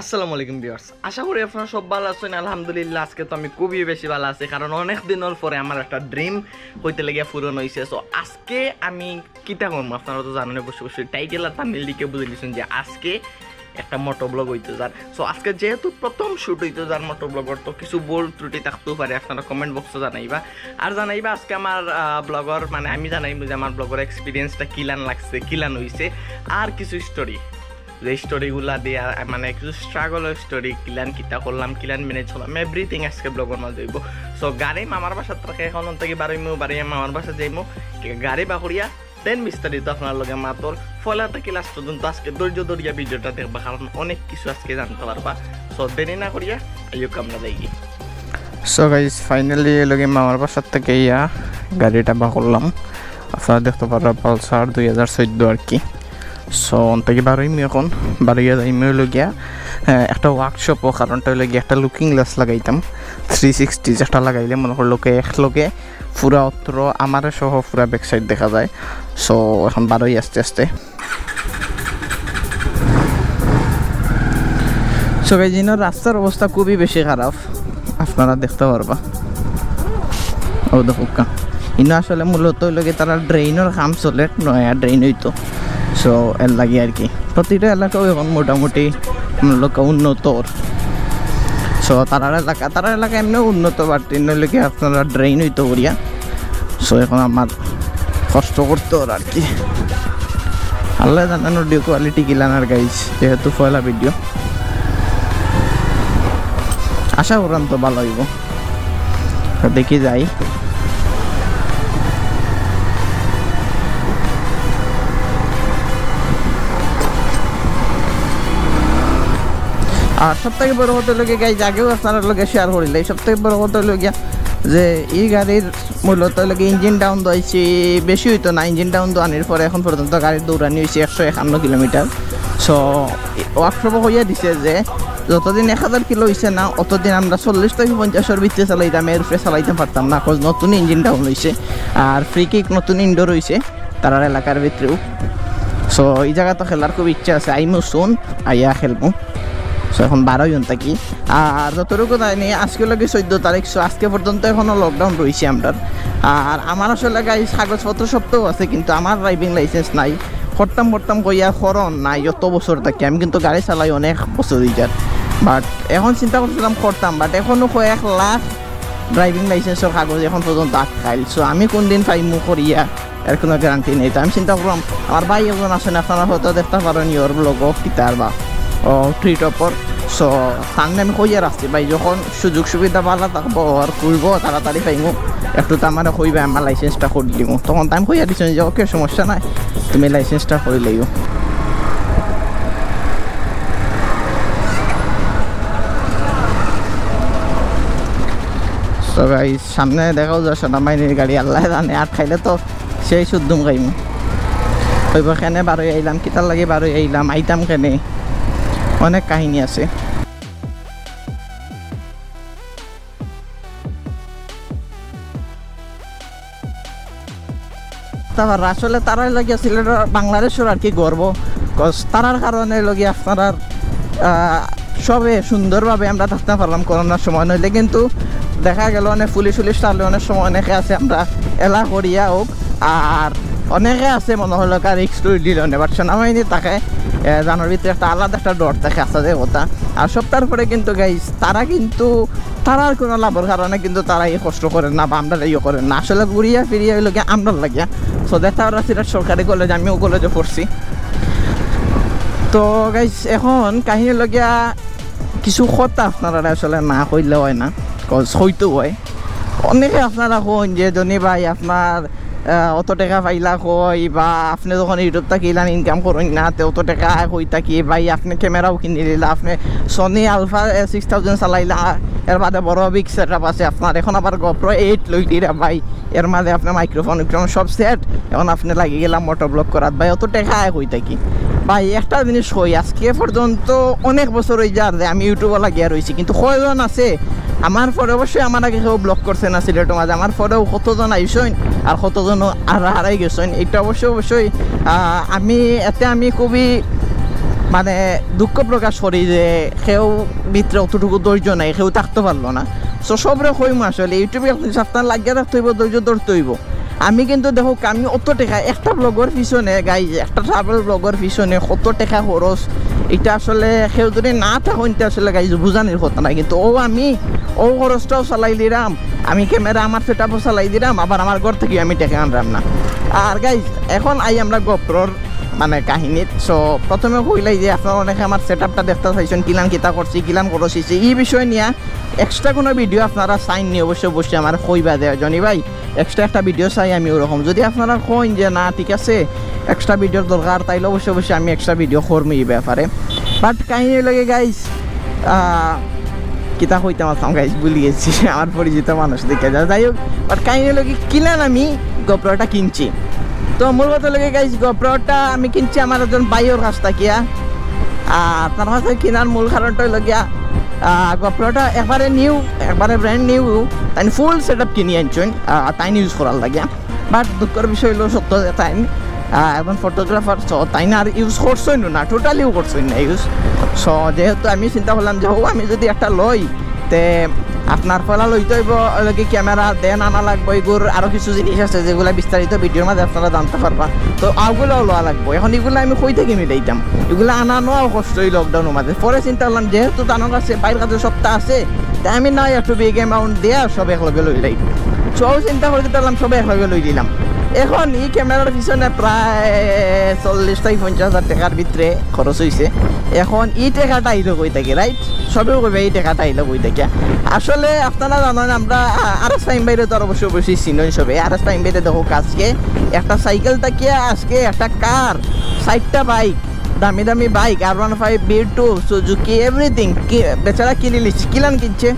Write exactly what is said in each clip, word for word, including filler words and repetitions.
আসসালামু আলাইকুম ভিউয়ার্স, আশা করি আপনারা সব ভালা আছইন। আলহামদুলিল্লাহ, আজকে তো আমি খুবই বেশি ভালা আছি, কারণ অনেক দিনর পরে আমার একটা ড্রিম কইতে লাগিয়া পূরণ অইছে। সো আজকে আমি কিতা করমু, আপনারা তো জানইন, অবশ্যই অবশ্যই টাইটেল আর থাম্বনেইল দেখিয়া বুঝি নিছইন যে আজকে একটা মোটো ব্লগ অইতো যার। সো আজকে যেহেতু প্রথম শুট অইতো যার মোটো ব্লগর, তো কিছু ভুল ত্রুটি থাকতেও পারে, আপনারা কমেন্ট বক্সে জানাইবা। আর জানাইবা আজকে আমার ব্লগর, মানে, আমি জানাইমু যে আমার ব্লগর এক্সপিরিয়েন্সটা কিলান লাগছে, কিলান অইছে, আর কিছু স্টোরি, যে স্টোরিগুলা দিয়া, মানে, কিছু স্ট্রাগলর স্টোরি, কিলান কিতা করলাম, কিলান ম্যানেজ করলাম, এভরিথিং আজকে ব্লগর মাঝে অইবো। সো গাড়ি মামার বাসাত রাখি, এখন অন থাকি বারইমু, বারইয়া মামার বাসাত যাইমু, গাড়ি বার করিয়া দেন বিস্তারিত আপনার লগে মাতর। পয়লা থাকি লাস্ট পর্যন্ত আজকে ধৈর্য ধরিয়া ভিডিওটা দেখবা, কারণ অনেক কিছু আজকে জানতে পারবা। সো দেরি না করিয়া আইউক্কা আমরা যাইগি। সো গাইস, ফাইনালি এর লগে মামার বাসাত থাকি আইয়া গাড়িটা বার করলাম। আপনারা দেখতে পাররা পালসার দুই হাজার চোদ্দ আর কি। সো অন থাকি বারইমু এখন, বারইয়া যাইমু অইলো গিয়া, আহ, একটা ওয়ার্কশপো, কারণটা অইলো গিয়া একটা লুকিং গ্লাস লাগাইতাম, থ্রি সিক্সটি যেটা লাগাইলে মনে করলো কি এক লগে পুরা অত্র আমারে সহ পুরা ব্যাক সাইড দেখা যায়। সো এখন বারই আস্তে আস্তে। সো গাইস, ইনো রাস্তার অবস্থা খুবই বেশি খারাপ, আপনারা দেখতে পারবা। ও দেখউক্কা, ইনো আসলে মূলত অইলো গিয়া তারা ড্রেইনর কাম চলে, নয়া ড্রেইন অইতো। সো এর লাগি আর কি, প্রতিটা এলাকাও এখন মোটামুটি মূলত উন্নত অর। সো তারার এলাকা, তারার এলাকা এমনিও উন্নত, বাট ইনো অইলো গিয়া আপনারা ড্রেইন অইতো করিয়া। সো এখন আমার কষ্ট করতে অর আর কি। আল্লাহ জানে অডিও কোয়ালিটি কিলান আর গাইস, যেহেতু পয়লা ভিডিও, আশা করাম তো ভালা অইবো। তো দেখি যাই। আর সব থাকি বড় কথা অইলো গিয়া গাইস, আগেও আপনারার লগে শেয়ার করিলাই, সব থাকি বড় কথা অইলো গিয়া যে ই গাড়ির মূলত অইলো গিয়া ইঞ্জিন ডাউন দেওয়াইছি, বেশি অইতো না, ইঞ্জিন ডাউন দেওয়ানির পরে এখন পর্যন্ত গাড়ির দৌড়ানি অইছে একশো একান্ন কিলোমিটার। সো ওয়ার্কশপো কইয়া দিছে যে যতদিন এক হাজার কিলো অইছে না, অতদিন আমরা চল্লিশ থাকি পঞ্চাশর ভিতরে চালাইতাম, এর উপরে চালাইতাম পারতাম না, 'cause নতুন ইঞ্জিন ডাউন অইছে। আর ফ্রি কিক নতুন ইনডোর অইছে তারার এলাকার ভিতরেও। সো ই জাগাত খেলার খুব ইচ্ছা আছে, আইমু সুন, আইয়া খেলমু। সো এখন বারই অন থাকি। আর যতটুকু জানি আজকে অইলো গিয়া চোদ্দ তারিখ, সো আজকে পর্যন্ত এখনো লকডাউন রইছে আমরার। আর আমার আসলে গাইস কাগজপত্র সবতাউ আছে, কিন্তু আমার ড্রাইভিং লাইসেন্স নাই। করতাম করতাম কইয়া করন নাই, যত বছর থাকি আমি কিন্তু গাড়ি চালাই অনেক বছর অই যার। বাট এখন চিন্তা করছিলাম করতাম, বাট এখনো কয় এক লাখ ড্রাইভিং লাইসেন্সর কাগজ এখন পর্যন্ত আটকাইল। সো আমি কোন দিন পাইমু করিয়া, এর কোনো গ্যারান্টি নেই। তো আমি চিন্তা করলাম, আমার ভাই একজন আছইন, আপনারা হয়তো দেখতা পারইন ইয়র ব্লগো কিতার বা ও ট্রি টপর। সো তানরে আমি কইয়া রাখছি, ভাই যখন সুযোগ সুবিধা ভালা থাকবো আর খুলবো তাড়াতাড়ি পাইমু, একটু তো আমারে কইবা, আমার লাইসেন্সটা করি দিমু। তখন তো আমি কইয়া দিছি যে ওকে, সমস্যা নাই, তুমি লাইসেন্সটা করি লইও। সো গাইস, সামনে দেখাও যায় সেনাবাহিনীর গাড়ি, আল্লাহ জানে, আটকাইলে তো সেই সুদ্দুম খাইমু। কইবো কেনে বারই আইলাম, কিতার লাগি বারই আইলাম, আইতাম কেনে, অনেক কাহিনী আছে। তারপর আসলে তারার লাগিয়া সিলেটর, বাংলাদেশর আর কি গর্ব, 'cause তারার কারণে লগে আপনারার, আহ, সবে সুন্দরভাবে আমরা থাকতাম পারলাম করোনার সময়। নইলে কিন্তু দেখা গেল অনেক পুলিশ উলিশ থাকলে অনেক সময় অনেকে আছে আমরা এলা করিয়া হোক, আর অনেকে আছে মনে হলো কার রিক্স লই দিল না, বাট সেনাবাহিনী থাকে, আহ, জানোর ভিতরে একটা আলাদা একটা ডর থাকে, আসা যে কথা। আর সব তারপরে কিন্তু গাইস, তারা কিন্তু তারার কোনো লাভর কারণে কিন্তু তারা এই কষ্ট করের না বা আমরা ইয়ে করের না, আসলে ঘুরিয়া ফিরিয়া অইলো গিয়া আমরার লাগিয়া। সো দেখা ওরা সিলেট সরকারি কলেজ, আমিও কলেজো পড়ছি। তো গাইস, এখন কাহিনী অইলো গিয়া কিছু কথা আপনারারে আসলে না কইলে অয় না, 'cause কইতেউ অয়। অনেকে আপনারা কইন যে, "জনি ভাই, আপনার, আহ, অত টেকা পাইলা কই, বা আপনে যখন YouTube থাকি ইলান ইনকাম করইন না, তে অত টেকা আয় কই থাকি? ভাই, আপনে ক্যামেরাও কিনি নিলা, আপনে Sony Alpha, আহ, সিক্স থাউজেন্ড চালাইলা, এর বাদে বড় বিগ সেটআপ আছে আপনার, এখন আবার GoPro এইট লইলিরা ভাই।" এর মাঝে আপনার মাইক্রোফোন, মাইক্রোফোন সব সেট, এখন আপনে লাগি গেলা মোটো ব্লগ করাত। ভাই, অত টেকা আয় কই থাকি? ভাই, একটা জিনিস কই, আজকে পর্যন্ত অনেক বছর অই যার যে আমি YouTube-ও লাগিয়া রইছি, কিন্তু কয়জন আছে আমার পরে? অবশ্যই আমার আগে কেউ ব্লগ করছে না সিলেটর মাঝে, আমার পরেও কতজন আইছইন আর কতজন আর হারাই গেছইন, এটা অবশ্যই, অবশ্যই, আহ, আমি এতে আমি খুবই মানে দুঃখ প্রকাশ করি যে কেউ ভিতরে অতটুকু ধৈর্য নাই, কেউ থাকতে পারলো না। তো সবরে কইমু আসলে YouTube-এ একদিন সাবধান লাগিয়া থাকতে অইবো, ধৈর্য ধরতে অইবো। আমি কিন্তু দেখো, আমি অত টেকা একটা vlog-র পিছনে, guys, একটা travel vlog-র পিছনে কত টেকা খরচ, ইটা আসলে কেউ যদি না থাকইন তে আসলে, guys, বুঝানির কথা না। কিন্তু অউ আমি, অউ খরচটাও চালাই দিরাম, আমি camera আমার setup-ও চালাই দিরাম, আবার আমার ঘর থাকিও আমি টেকা আনরাম না। আর guys, এখন আই আমরা GoPro-র মানে কাহিনীত। So, প্রথমে কইলাই যে আপনারা অনেকে আমার setup-টা দেখতা চাইছইন, কিলান কিতা করছি, কিলান খরচ অইছে, ই বিষয় নিয়া extra কোনো video আপনারা চাইন নি, অবশ্যই অবশ্যই আমারে কইবা যে, "জনি ভাই, extra একটা video চাই আমি ওরকম।" যদি আপনারা কইন যে, "না, ঠিক আছে, extra video-র দরকার", তাইলে অবশ্যই অবশ্যই আমি extra video করমু ই ব্যাপারে। But কাহিনী অইলো গি, guys, আহ, কিতা কইতাম আছলাম, guys, ভুলি গেছি। আমার পরিচিত মানুষ দেখে যা, যাই হোক, but কাহিনী অইলো গি, কিলান আমি GoPro-টা কিনছি। তো মূল কথা অইলো গি, guys, GoPro-টা আমি কিনছি আমার একজন ভাইর কাছ থাকিয়া। আর তার কাছে কিনার মূল কারণটা অইলো গিয়া, আহ, GoPro-টা একবারে new, একবারে brand new, তাইন full setup কিনি আনছইন, আহ, তাইন use করার লাগিয়া। But দুঃখর বিষয় অইলো সত্য যে তাইন, আহ, একজন photographer, so তাইন আর use করছইন না, totally-ও করছইন না use। So যেহেতু আমি চিন্তা করলাম যে, "হো, আমি যদি একটা লই, তে আপনার পয়লা লইতে অইবো, অইলো গি camera, then আনা লাগবো, ইগুর আরো কিছু জিনিস আছে যেগুলা বিস্তারিত video-র মাঝে আপনারা জানতা পারবা। তো অগুলাও লওয়া লাগবো। এখন ইগুলা আমি কই থাকি মিলাইতাম? ইগুলা আনা নেওয়াও কষ্ট ই lockdown-র মাঝে।" পরে চিন্তা করলাম, যেহেতু তানর কাছে, ভাইর কাছে সবতা আছে, তে আমি না একটু big amount দিয়া সব একলগে লইলাই। So চিন্তা করি দেখলাম সব একলগে লই দিলাম। এখন ই camera-র পিছনে প্রায় চল্লিশ থাকি পঞ্চাশ হাজার টেকার ভিতরে খরচ অইছে। এখন ই টেকাটা আইলো কই থাকি, right? সবেউ কইবা ই টেকাটা আইলো কই থাকি। আসলে আপনারা জানইন, আমরা, আ-, আর এস ফাহিম ভাইরে তো আর অবশ্যই অবশ্যই চিনইন সবে। আর এস ফাহিম ভাইরে দেখো, আজকে একটা সাইকেল থাকিয়া আজকে একটা car, চাইরটা bike, দামি দামি bike, R one five, V two, Suzuki, everything, কি, বেচারা কিনিলিছে, কিলান কিনছে?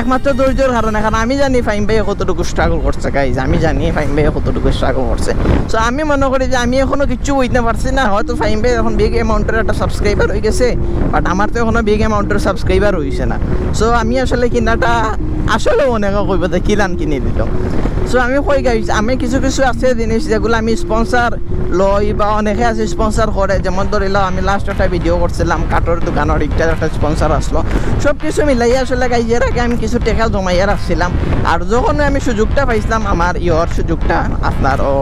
একমাত্র ধৈর্যর কারণে। কারণ আমি জানি ফাহিম ভাইয়ে কতটুকু struggle করছে, guys, আমি জানি ফাহিম ভাইয়ে কতটুকু struggle করছে। So আমি মনে করি যে আমি এখনো কিচ্ছু বুঝতে পারছি না, হয়তো ফাহিম ভাই এখন big amount-এর একটা subscriber অই গেছে, but আমার তো এখনো big amount-এর subscriber অইছে না। So আমি আসলে কিনাটা আসলে অনেকে কইবো যে কিলান কিনি দিল। So আমি কই, guys, আমি কিছু কিছু আছে জিনিস যেগুলা আমি sponsor লই বা অনেকে আছে sponsor করে, যেমন ধরি লও আমি last একটা video করছিলাম কাঠর দোকানর, ইটার একটা sponsor আছলো। সব কিছু মিলাইয়া আসলে, guys, এর আগে আমি কিছু টেকা জমাইয়া রাখছিলাম, আর যখন আমি সুযোগটা পাইছিলাম আমার ইয়র সুযোগটা, আপনার ও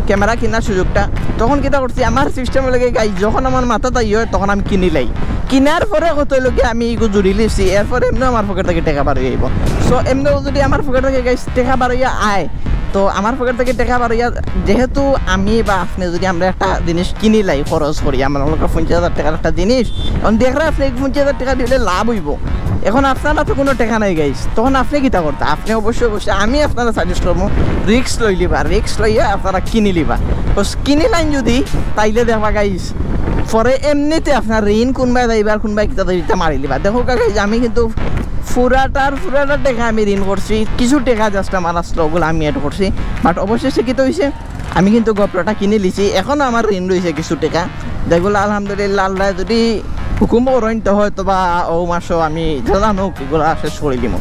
camera কিনার সুযোগটা, তখন কিতা করছি, আমার system লাগে, guys, যখন আমার মাথাত আই অয় তখন আমি কিনিলাই। কিনার পরে কত অইলো কি আমি ইগু জুড়ি লিছি, এরপরে এমনেও আমার pocket থাকি টেকা বার অই আইবো। So এমনেও যদি আমার pocket থাকি, guys, টেকা বার অইয়া আয়, তো আমার pocket থাকি টেকা বার অইয়া, যেহেতু আমি বা আপনে যদি আমরা একটা জিনিস কিনিলাই, খরচ করি, আমার লগে পঞ্চাশ হাজার টেকার একটা জিনিস, এখন দেখরা আপনে এই পঞ্চাশ হাজার টেকা দিলে লাভ অইবো। এখন আপনার তো কোনো টেকা নাই, guys, তখন আপনে কিতা করতা? আপনে অবশ্যই অবশ্যই আমি আপনারে suggest করমু, risk লইলিবা, risk লইয়া আপনারা কিনিলিবা। তো কিনিলাইন যদি, তাইলে দেখবা, guys, পরে এমনিতে আপনার ঋণ কুনবায় যাইবার, কুনবায় কিতা যাইবার, ইতা মারিলিবা। দেখো, guys, আমি কিন্তু পুরাটার পুরাটা টেকা আমি ঋণ করছি, কিছু টেকা just আমার আছলো, ওগুলা আমি add করছি, but অবশেষে কিতা অইছে, আমি কিন্তু GoPro-টা কিনিলিছি। এখনো আমার ঋণ রইছে কিছু টেকা, যেগুলা আলহামদুলিল্লাহ আল্লায় যদি হুকুম করইন, তে হয়তো বা অউ মাসো আমি যেলা অউক ইগুলা শেষ করি দিমু।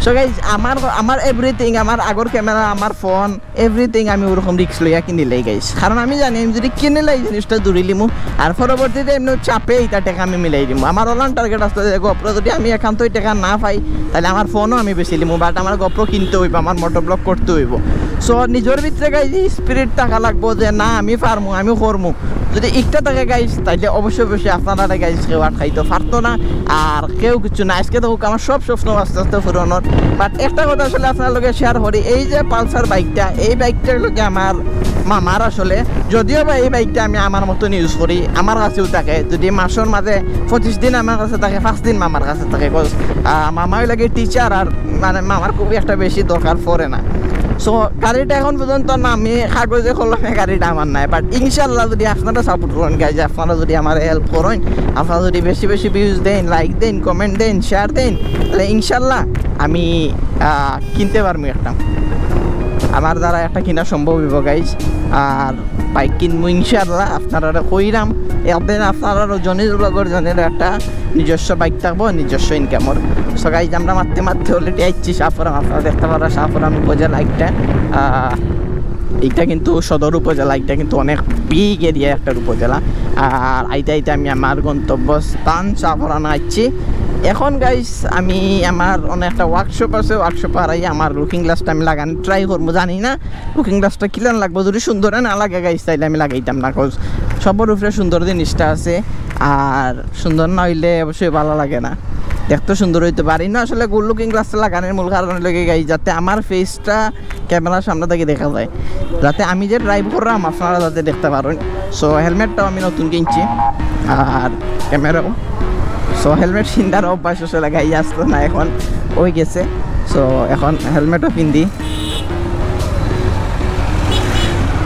So guys, আমার, আমার everything, আমার আগর camera, আমার phone, everything আমি ওরকম risk লইয়া কিনিলাই, guys, কারণ আমি জানি আমি যদি কিনিলাই জিনিসটা জুড়ি লিমু, আর পরবর্তীতে এমনে চাপে ইতা টেকা আমি মিলাই দিমু। আমার অলান target আছে যে GoPro যদি আমি একান্তই টেকা না পাই, তাইলে আমার phone-ও আমি বেচিলিমু, but আমার GoPro কিনতে অইবো, আমার motovlog করতে অইবো। So নিজর ভিতরে, guys, ই spirit থাকা লাগবো যে না, আমি পারমু, আমি করমু। যদি ইটা থাকে, guys, তাইলে অবশ্যই অবশ্যই আপনারারে, guys, কেউ আটকাইতে পারতো না, আর কেউ কিচ্ছু না। আজকে দেখো আমার সব স্বপ্ন আস্তে আস্তে পূরণ অর। But একটা কথা আসলে আপনার লগে share করি, এই যে Pulsar bike-টা, এই bike-টার লগে আমার মামার আসলে, যদিও বা এই bike-টা আমি আমার মতন use করি, আমার কাছেও থাকে, যদি মাসর মাঝে পঁচিশ দিন আমার কাছে থাকে, পাঁচ দিন মামার কাছে থাকে, 'cause, আহ, মামা অইলো গি teacher, আর মানে মামার খুবই একটা বেশি দরকার পড়ে না। So গাড়িটা এখন পর্যন্ত না, আমি কাগজে কলমে গাড়িটা আমার নাই, but ইনশাল্লাহ যদি আপনারা support করইন, guys, আপনারা যদি আমারে help করইন, আপনারা যদি বেশি বেশি views দেইন, like দেইন, comment দেইন, share দেইন, তাইলে ইনশাল্লাহ আমি, আহ, কিনতে পারমু একটা। আমার দ্বারা একটা কিনা সম্ভব অইবো, guys। আর bike কিনমু ইনশাআল্লাহ, আপনারারে কইরাম। একদিন আপনারারও জনির vlog-র জনির একটা নিজস্ব bike থাকবো, নিজস্ব income-র। So guys, আমরা মাততে মাততে already আইছি শাহপুরাম, আপনারা দেখতা পাররা শাহপুরাম উপজেলা একটা, আহ, এটা কিন্তু সদর উপজেলা, এটা কিন্তু অনেক বিগ এরিয়া একটার উপজেলা। আর আইতে আইতে আমি আমার গন্তব্যস্থান শাহপরান আইছি। এখন গাইস আমি আমার অনেক একটা ওয়ার্কশপ আছে, ওয়ার্কশপ হারাই আমার লুকিং গ্লাসটা আমি লাগানি ট্রাই করবো। জানি না লুকিং গ্লাসটা কিলান লাগবো, যদি সুন্দর না লাগে গাইস তাইলে আমি লাগাইতাম না, কজ সবর উপরে সুন্দর জিনিসটা আছে। আর সুন্দর না হইলে অবশ্যই ভালো লাগে না, দেখতে সুন্দর হইতে পারি না। আসলে গুড লুকিং গ্লাসটা লাগানোর মূল কারণ হইলো কি গাইস, যাতে আমার ফেসটা ক্যামেরার সামনে থাকি দেখা যায়, যাতে আমি যে ড্রাইভ করলাম আপনারা যাতে দেখতে পারেন। সো হেলমেটটাও আমি নতুন কিনছি, আর ক্যামেরাও। সো হেলমেট কিনার অভ্যাস আসলে গাইস আসতো না, এখন হয়ে গেছে। সো এখন হেলমেটও পিন্দি।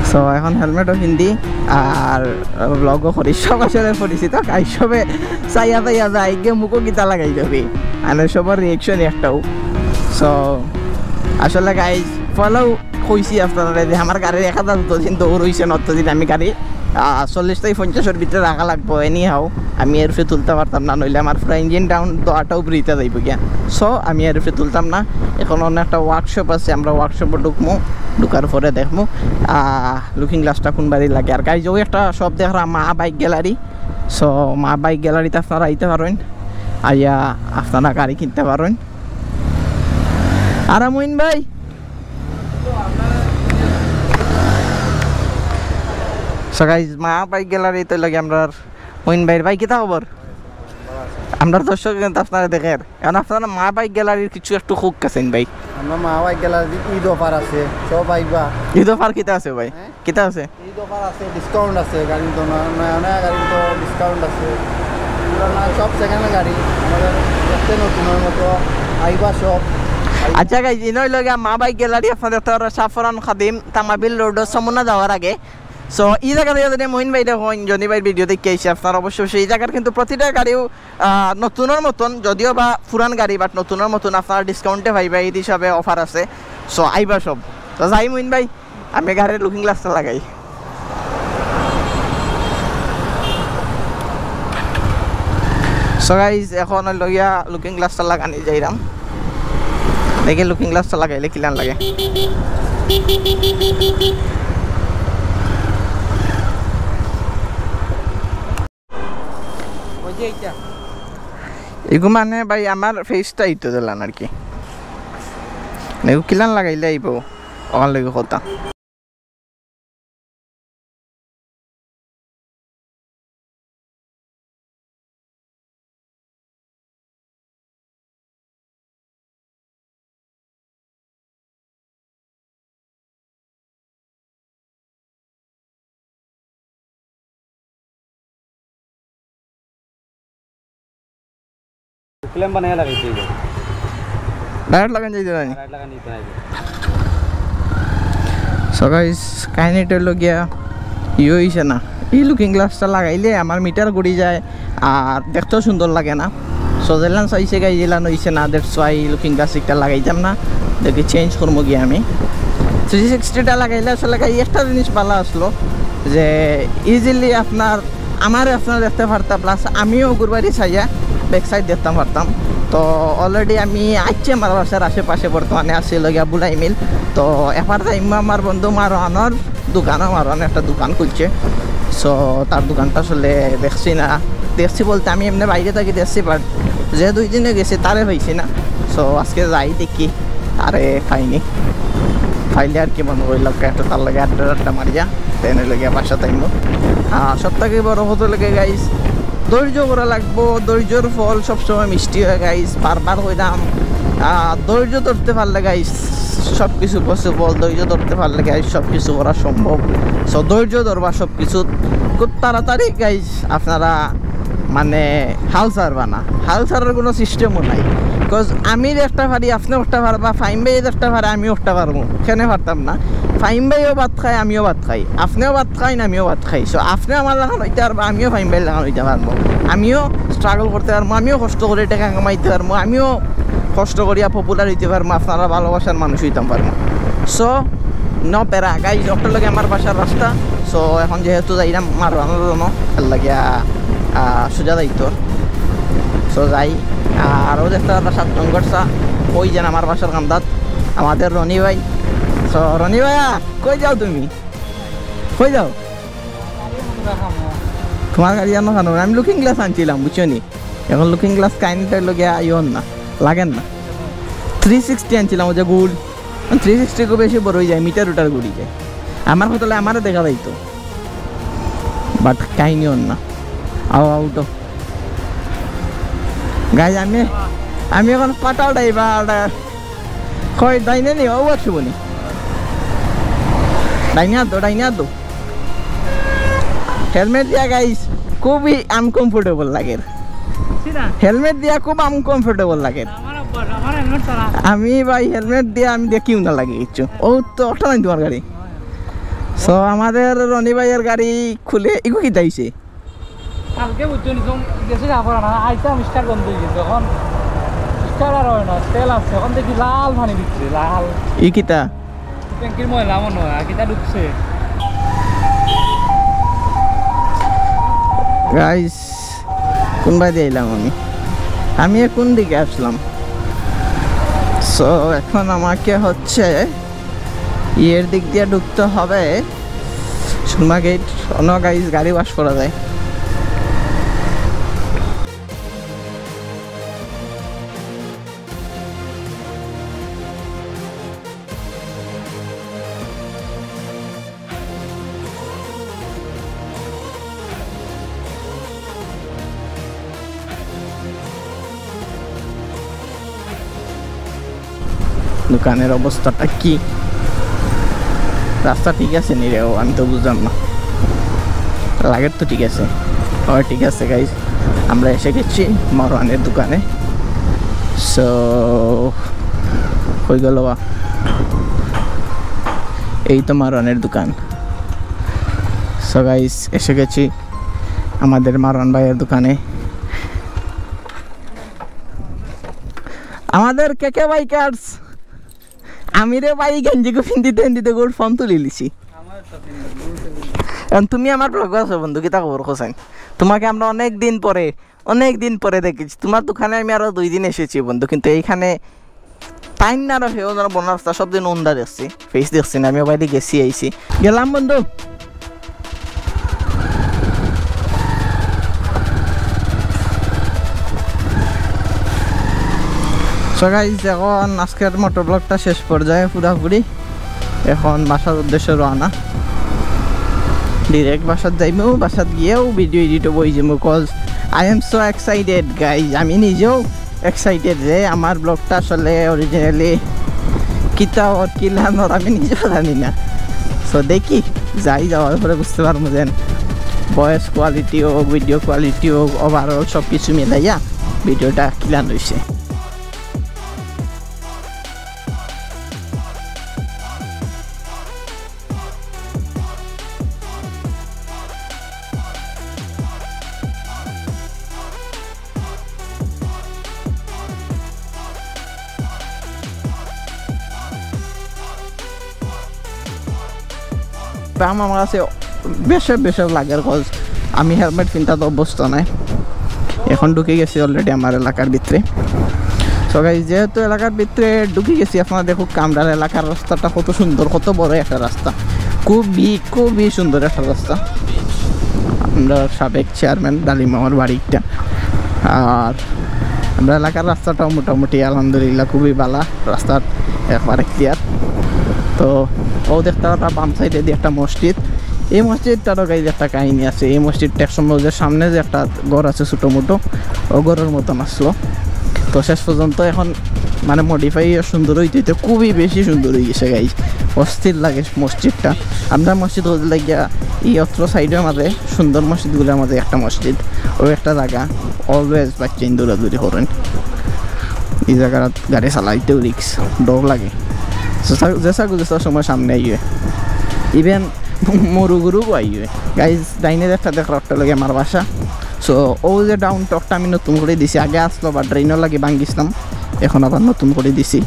সো এখন হেলমেটও পিন্দি, আর ব্লগও করি। সব আসলে পরিচিত, গাইস সবে চাইয়া চাইয়া যায়, গিয়ে মুখো কিতা লাগাই যাবে, মানে সবার রিয়েকশন একটাও। সো আসলে গাইস ফলো কইছি আপনারা যে আমার গাড়ির এক হাজার যতদিন দৌড় হইছে, অতদিন আমি গাড়ি, আহ, চল্লিশ থেকে পঞ্চাশের ভিতরে রাখা লাগবো। এনি হাও আমি এর উপরে তুলতে পারতাম না, নইলে আমার পুরা ইঞ্জিন ডাউন তো আটাও ব্রিতা যাইব গিয়া। সো আমি এর উপরে তুলতাম না। এখন অন্য একটা ওয়ার্কশপ আছে, আমরা ওয়ার্কশপে ঢুকমু, ঢুকার পরে দেখমু, আহ, লুকিং গ্লাসটা কোন বাড়ি লাগে। আর গাইস ওই একটা শপ দেখলাম, মা বাইক গ্যালারি। সো মা বাইক গ্যালারিতে আপনারা আইতে পারেন, আইয়া আপনারা গাড়ি কিনতে পারেন। আর মইন ভাই, সো গাইস মা বাইক গ্যালারি তো লাগে আমরার মইন ভাইর। ভাই কিতা খবর? আমরার দর্শক কিন্তু আপনারা দেখের, এখন আপনারা মা বাইক গ্যালারির কিছু একটু হুক আছেন ভাই। আমরা মা বাইক গ্যালারি ঈদ অফার আছে, সব আইবা। ঈদ অফার কিতা আছে ভাই? হ্যাঁ? কিতা আছে? ঈদ অফার আছে, ডিসকাউন্ট আছে, গাড়ি তো নয়া নয়া গাড়ি তো ডিসকাউন্ট আছে। পুরানা সব সেকেন্ড গাড়ি আমাদের দেখতে নতুনের মতো, আইবা সব। আচ্ছা গাইস, ইনো হইলো গিয়া মা বাইক গ্যালারি, আপনারা দেখতে পাররা শাহপরান খাদিম তামাবিল রোড সমুনা যাওয়ার আগে। সো এই জায়গা থেকে যদি মহিন ভাইরে হইন, জনি ভাইর ভিডিও দেখে আইসে, আপনারা অবশ্যই অবশ্যই এই জায়গার কিন্তু প্রতিটা গাড়িও, আহ, নতুনের মতন, যদিও বা পুরান গাড়ি, বাট নতুনের মতন আপনারা ডিসকাউন্টে পাইবা, এই হিসাবে অফার আছে। সো আইবা সব। তো যাই মহিন ভাই, আমি গাড়ির লুকিং গ্লাসটা লাগাই। সো গাইস, এখন হইলো গিয়া লুকিং গ্লাসটা লাগানি যাইরাম। দেখি লুকিং গ্লাসটা লাগাইলে কিলান লাগে। ওই যে এইটা। এগু মানে ভাই আমার ফেসটা ইতো দিলান আর কি। এগু কিলান লাগাইলে আইবো? ওখান লগে কথা। ক্লেম বানাইয়া লাগাইছে এই যে। ডাইরেক্ট লাগান যাইতে নাই। ডাইরেক্ট লাগান যাইতে নাই। সো গাইস, কাহিনীটা হইলো গিয়া, ই হইছে না, এই লুকিং গ্লাসটা লাগাইলে আমার মিটার ঘুরি যায়, আর দেখতেও সুন্দর লাগে না। সো যেলান চাইছে গাইস, যেলান হইছে না, that's why লুকিং গ্লাস একটা লাগাইতাম না। দেখি চেঞ্জ করবো গিয়া আমি। থ্রি সিক্সটিটা লাগাইলে আসলে গাইস একটা জিনিস ভালো আসলো যে ইজিলি আপনার আমারে আপনারা দেখতে পারতা, প্লাস আমিও গুরবারি চাইয়া ব্যাক সাইড দেখতাম পারতাম। তো অলরেডি আমি আইছি আমার বাসার আশেপাশে, বর্তমানে আছি লগিয়া বুলাই মিল। তো এবার যাইমু আমার বন্ধু মারোয়ানোর দোকানও, মারোয়ান একটা দোকান খুলছে। সো তার দোকানটা আসলে দেখছি না, দেখছি বলতে আমি এমনি বাইরে থাকি দেখছি, বাট যে দুই দিনে গেছি তারে পাইছি না। সো আজকে যাই দেখি, আরে পাইনি, পাইলে আর কি মনে করিলাম একটা তার লগে আড্ডা আড্ডা মারিয়া দেন হইলো গিয়া বাসা থাইমু। আর সব থাকি বড় কথা লাগে গাইস, ধৈর্য করা লাগবো, ধৈর্যর ফল সবসময় মিষ্টি হয় গাইস। বারবার কইলাম, আহ, ধৈর্য ধরতে পারলে গাইস সব কিছু পসিবল, ধৈর্য ধরতে পারলে গাইস সব কিছু করা সম্ভব। সো ধৈর্য ধরবা সব কিছু, খুব তাড়াতাড়ি গাইস আপনারা মানে হাল ছাড়বা না, হাল ছাড়ার কোনো সিস্টেমও নাই। বিকজ আমি যেটা পারি আপনিও ওটা পারবা, ফাইম ভাই যেটা পারে আমিও ওটা পারবো, কেনে পারতাম না? ফাইম ভাইও ভাত খায়, আমিও ভাত খাই, আপনিও ভাত খাইন, আমিও ভাত খাই। সো আপনিও আমার লাখান হইতে পারবা, আমিও ফাইম ভাইর লাখান হইতে পারবো, আমিও স্ট্রাগল করতে পারবো, আমিও কষ্ট করে টাকা কামাইতে পারবো, আমিও কষ্ট করিয়া পপুলার হইতে পারবো, আপনারা ভালোবাসার মানুষ হইতাম পারবো। সো নো প্যারা গাইস, ওটার লগে আমার বাসার রাস্তা। সো এখন যেহেতু যাইলাম মারোয়ানোর জন্য, এর লাগিয়া, আহ, সোজা যাইতো। সো যাই, আরও দেখতে পারবা সাত নম্বর চা, ওই যেন আমার বাসার কান্দাত আমাদের রনি ভাই। তো রনি ভাইয়া, কই যাও তুমি? কই যাও? তোমার গাড়ি আনো কেন? আমি লুকিং গ্লাস আনছিলাম, বুঝছো নি? এখন লুকিং গ্লাস কাহিনিটা লগে আইও না, লাগের না। থ্রি সিক্সটি আনছিলাম, ওই যে গোল। থ্রি সিক্সটি খুব বেশি বড় হয়ে যায়, মিটার উটার ঘুরি যায়। আমার কথা হলে আমারে দেখা যাইতো, বাট কাহিনি অন্য। আও, আউটো। গাইজ, আমি, আমি এখন পাটাল ড্রাইভার। কই, ডাইনে নি? ও, আর শুভনি। ডাইনে আর দো, ডাইনে আর দো। হেলমেট দিয়া, গাইজ, খুবই আনকমফোর্টেবল লাগে। হেলমেট দিয়া খুব আনকমফোর্টেবল লাগে। আমি ভাই, হেলমেট দিয়া আমি দেখিও না লাগে কিচ্ছু। ও তো অটো নাই তোমার গাড়ি। সো, আমাদের রনি ভাইয়ের গাড়ি খুলে ইগু কিতা হইছে? কালকে বুঝছো নি, তুমি গেছো যা করা না, আইতাম স্টার্ট বন্ধ হয়ে গেছে। এখন স্টার্ট আর হয় না, তেল আছে। এখন দেখি লাল পানি দিচ্ছে, লাল। ই কিতা? ট্যাঙ্কির ময়লা মনে হয়, আর কিতা ঢুকছে। গাইস, কোন বায় দিয়ে আইলাম আমি? আমি কোন দিকে আসলাম? সো, এখন আমাকে হচ্ছে ইয়ের দিক দিয়ে ঢুকতে হবে, সুরমা গেট। অন্য গাইস, গাড়ি ওয়াশ করা যায়। দোকানের অবস্থাটা কি? রাস্তা ঠিক আছে নি রে? ও, আমি তো বুঝলাম না। লাগের তো ঠিক আছে। ও, ঠিক আছে গাইস, আমরা এসে গেছি মারওয়ানের দোকানে। সো, কই গেল বা? এই তো মারওয়ানের দোকান। সো গাইস, এসে গেছি আমাদের মারওয়ান ভাইয়ের দোকানে। আমাদের কে কে বাইকার্স, আমি রে ভাই গেঞ্জি গু পিন্দিতে পিন্দিতে গোট ফোন তুলি লিছি। কারণ তুমি আমার ব্লগ আছো বন্ধু, কিতা খবর হোসেন? তোমাকে আমরা অনেক দিন পরে, অনেক দিন পরে দেখেছি। তোমার দোকানে আমি আরো দুই দিন এসেছি বন্ধু, কিন্তু এইখানে টাইম না রহে, ওনারা বনার্সটা সব দিন উন্দা দেখছি, ফেস দেখছি না। আমি বাইরে গেছি, আইছি, গেলাম বন্ধু। সো গাইস, এখন আজকের মোটর ব্লগটা শেষ পর্যায়ে পুরাপুরি। এখন বাসার উদ্দেশ্যে রওনা, ডিরেক্ট বাসাত যাইমু। বাসাত গিয়েও ভিডিও এডিট হবো, ওই যাইমু, cause I am so excited guys. আমি নিজেও এক্সাইটেড যে আমার ব্লগটা আসলে অরিজিনালি কিতা ওর কি লানোর আমি নিজেও জানি না। সো দেখি, যাই, যাওয়ার পরে বুঝতে পারবো যেন ভয়েস কোয়ালিটি হোক, ভিডিও কোয়ালিটি হোক, ওভারঅল সব কিছু মিলাইয়া ভিডিওটা ক্লিয়ার হইছে। দাম আমার কাছে বেশে বেশে লাগে, কজ আমি হেলমেট পিনতা তো অভ্যস্ত নাই। এখন ঢুকি গেছি অলরেডি আমার এলাকার ভিতরে। সো গাইস, যেহেতু এলাকার ভিতরে ঢুকি গেছি, আপনারা দেখুক আমরার এলাকার রাস্তাটা কত সুন্দর, কত বড় একটা রাস্তা, খুবই খুবই সুন্দর একটা রাস্তা। আমরা সাবেক চেয়ারম্যান ডালিম মামার বাড়িটা। আর আমরা এলাকার রাস্তাটাও মোটামুটি আলহামদুলিল্লাহ খুবই ভালা, রাস্তার একবারে ক্লিয়ার। তো ও দেখতে পাররা বাম সাইডে দিয়ে একটা মসজিদ, এই মসজিদটারও গাইজ একটা কাহিনী আছে। এই মসজিদটা এক সময় যে সামনে যে একটা ঘর আছে ছোটো মোটো, ও ঘরের মতন আসলো। তো শেষ পর্যন্ত এখন মানে মডিফাই সুন্দর হইতে হইতে খুবই বেশি সুন্দর হয়ে গেছে গাইজ, অস্থির লাগে মসজিদটা। আমরা মসজিদ বলতে লাগিয়া এই অত্র সাইডের মাঝে সুন্দর মসজিদগুলোর মাঝে একটা মসজিদ, ও একটা জায়গা, অলওয়েজ বাচ্চা দৌড়াদৌড়ি করেন। এই জায়গার গাড়ি চালাইতেও রিক্স, ডর লাগে। যেসা যেসা গুজেসা সময় সামনে আইয়ে, ইভেন মরু গরু আইয়ে। গাইজ, ডাইনে একটা দেখরা, ওটা লাগে আমার বাসা। সো ও যে ডাউন টকটা আমি নতুন করে দিছি, আগে আসলো বা ড্রেনও লাগে ভাঙ্গিছিলাম, এখন আবার নতুন করে দিছি।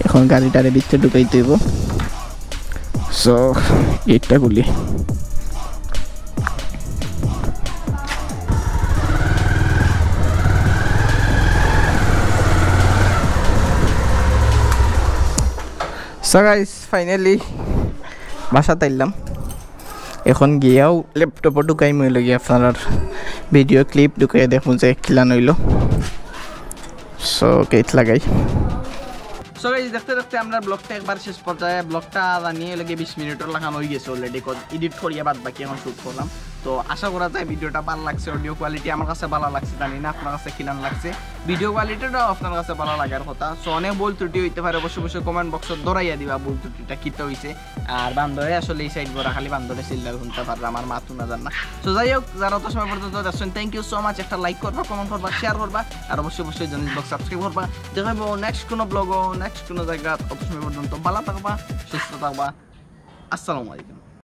এখন গাড়িটারে ভিতরে ঢুকাইতে হইব। সো গেটটা খুলি। So guys, finally বাসাত আইলাম। এখন গিয়াও ল্যাপটপও ঢুকাইমু, অইলো গিয়া আপনারার ভিডিও ক্লিপ ঢুকাইয়া দেখমু যে কিলান অইলো। So গেট লাগাই। So গাইস, দেখতে দেখতে আমরা ব্লগটা একবার শেষ পর্যায়ে, ব্লগটা জানি লাগে বিশ মিনিটর লাখান অই গেছে already, cause এডিট করিয়া বাদ বাকি এখন শুট করলাম। তো আশা করা যায় ভিডিওটা ভালা লাগছে, অডিও কোয়ালিটি আমার কাছে ভালা লাগছে, জানি না আপনার কাছে কিলান লাগছে। ভিডিও কোয়ালিটিটাও আপনার কাছে ভালা লাগার কথা। So অনেক ভুল ত্রুটি অইতে পারে, অবশ্যই অবশ্যই কমেন্ট বক্সো ধরাইয়া দিবা ভুল ত্রুটিটা কিতা অইছে। আর বান্দরে আসলে এই সাইড করা, খালি বান্দরে চিল্লার হুনতা পাররা, আমার মাত হুনা যার না। So যাই হোক, যারা অত সময় পর্যন্ত দেখছেন, thank you so much। একটা লাইক করবা, কমেন্ট করবা, শেয়ার করবা, আর অবশ্যই অবশ্যই জনিস ব্লগ সাবস্ক্রাইব করবা। দেখা অইবো নেক্সট কোনো ব্লগো, নেক্সট কোনো জায়গা। অত সময় পর্যন্ত ভালা থাকবা, সুস্থ থাকবা। আসসালামু আলাইকুম।